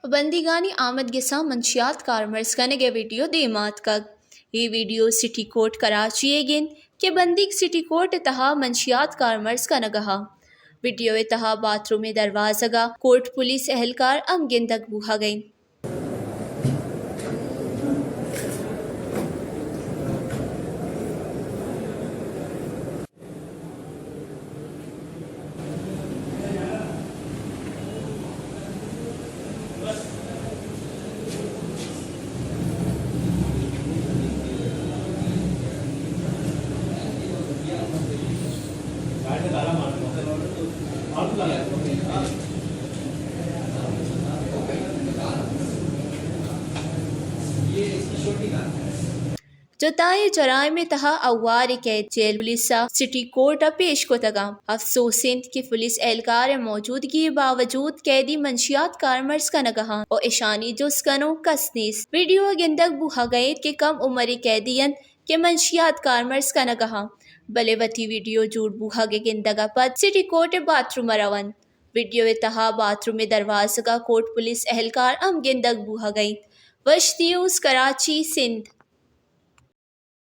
بندیگانی آمد گساں منشیات کارمرز کنگ ءِ ویڈیو دیما اتکگ۔ اے ویڈیو سٹی کورٹ کراچی ئیگ انت کہ بندیگ سٹی کورٹ ءِ تہا منشیات کارمرز کنگ ءَ ہاں۔ ویڈیو ءِ تہا باتھ روم ءِ دروازگ ءَ کورٹ پولیس اہلکار ہم گندگ بوہگ ءَ انت۔ جتائیں جرائم ءِ تہا ہوار ءِ قید جیل پولیس ءَ سٹی کورٹ ءَ پیش کتگ اَنت۔ افسوس اِنت کہ پولیس اہلکار ءِ موجودگی ءِ باوجود قیدی منشیات کارمرز کنگ ءَ اَنت ءُ اشانی جست کنوک کس نیست۔ ویڈیو ءَ گندگ بوہگ ءَ اِنت کہ کم عمریں قیدی اَنت کہ منشیات کارمرز کنگ ءَ اَنت، بلے وتی ویڈیو جوڑ بوہگ ءِ گندگ ءَ پد سٹی کورٹ ءِ باتھ روم ءَ رو اَنت۔ ویڈیو ءِ تہا باتھ روم ءِ دروازگ ءَ کورٹ پولیس اہلکار ہم گندگ بوہگ ءَ اِنت۔ وش نیوز، کراچی، سندھ۔